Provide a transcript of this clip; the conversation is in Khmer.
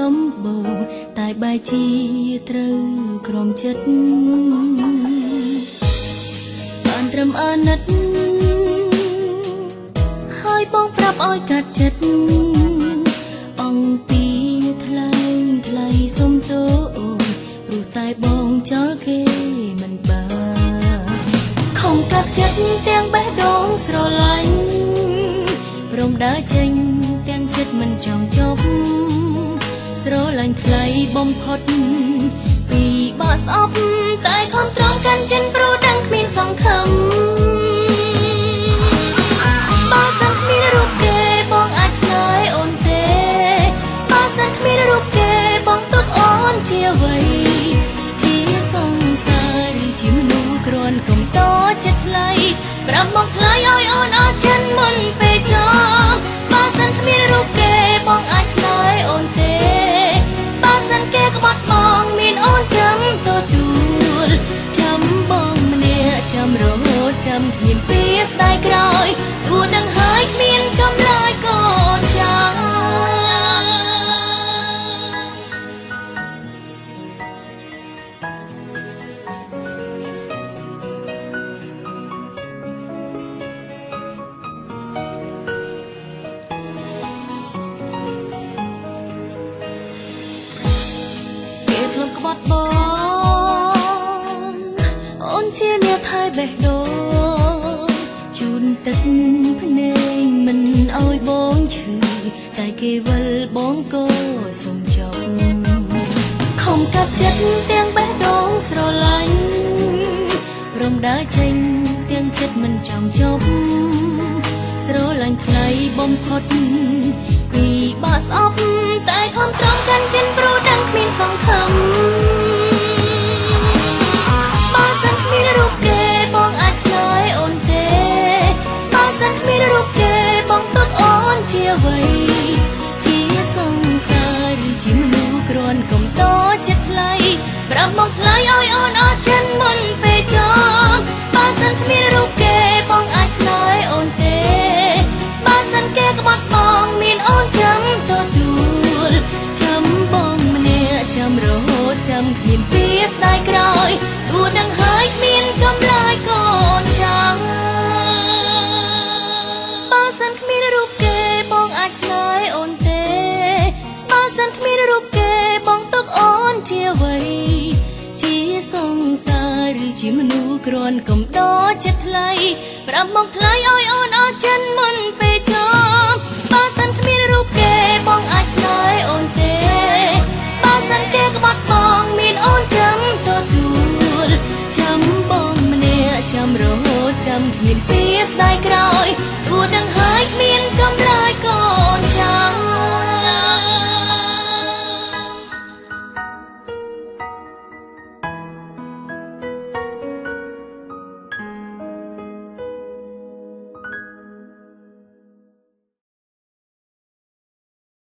ដំបូងតែបែរជាត្រូវក្រំចិត្តបានត្រឹមអាណិតហើយបងប្រាប់ឲ្យកាត់ចិត្តអង្គពីថ្លែងថ្លៃសុំទោសព្រោះតែបងចោលគេមិនបានខំកាត់ចិត្តទាំងបេះដូងស្រឡាញ់ព្រមដើរចេញទាំងចិត្តមិនចង់ចប់ស្រឡាញ់ថ្លៃបំផុតពីបាក់ស្អប់តែខំទ្រាំកាន់ចិនព្រោះដឹងគ្មានសង្ឃឹមបើសិនគ្មានរូបគេបងអាចស្នេហ៍អូនទេបើសិនគ្មានរូបគេបងទុកអូនជាអ្វីជាសង្សារឬជាមនុស្សគ្រាន់កំតចិត្តថ្លៃប្រាប់មកថ្លៃឲ្យអូនអស់ចិនមុនពេលចប់បើសិនគ្មានរូបគេបងអាចស្នេហ៍អូនទេបើសិនគេក្បត់បងមានអូនចាំទទួលចាំបងម្នាក់ចាំរហូតចាំគ្មានពីស្ដាយក្រោយទោះដឹងហើយគ្មានចម្លើយក៏អូនចាំក្បត់បងអូនជាអ្នកថែបេះដូងជូនទឹកភ្នែកមិនឲ្យបងឈឺតែគេវិលបងក៏សុំចប់ខំកាត់ចិត្តទាំងបេះដូងស្រឡាញ់ព្រមដើរចេញទាំងចិត្តមិនចង់ចប់ស្រឡាញ់ថ្លៃបំផុតពីបាក់ស្អប់តែខំទ្រាំកាន់ចិនព្រោះដឹងគ្មានសង្ឃឹមបើសិនគ្មានរូបគេបងអាចស្នេហ៍អូនទេបើសិនគ្មានរូបគេបងទុកអូនជាអ្វីជាសង្សារឬជាមនុស្សគ្រាន់កំតចិត្តថ្លៃប្រាប់មកថ្លៃឲ្យអូនអស់ចិនមុនពេលចប់បើសិនគ្មានរូបគេបងអាចស្នេហ៍អូនទេបើសិនគេក្បត់បងមានអូនចាំទទួលចាំបងម្នាក់ចាំរហូតចាំគ្មានពីស្ដាយក្រោយទោះដឹងហើយគ្មានចម្លើយក៏អូនចាំបើសិនគ្មានរូបគេបងអាចស្នេហ៍អូនទេបើសិនគ្មានរូបគេបងទុកអូនជាអ្វីជាសង្សារឬជាមនុស្សគ្រាន់កំដរចិត្តថ្លៃប្រាប់មកថ្លៃឲ្យអូនអស់ចិនមុនពេល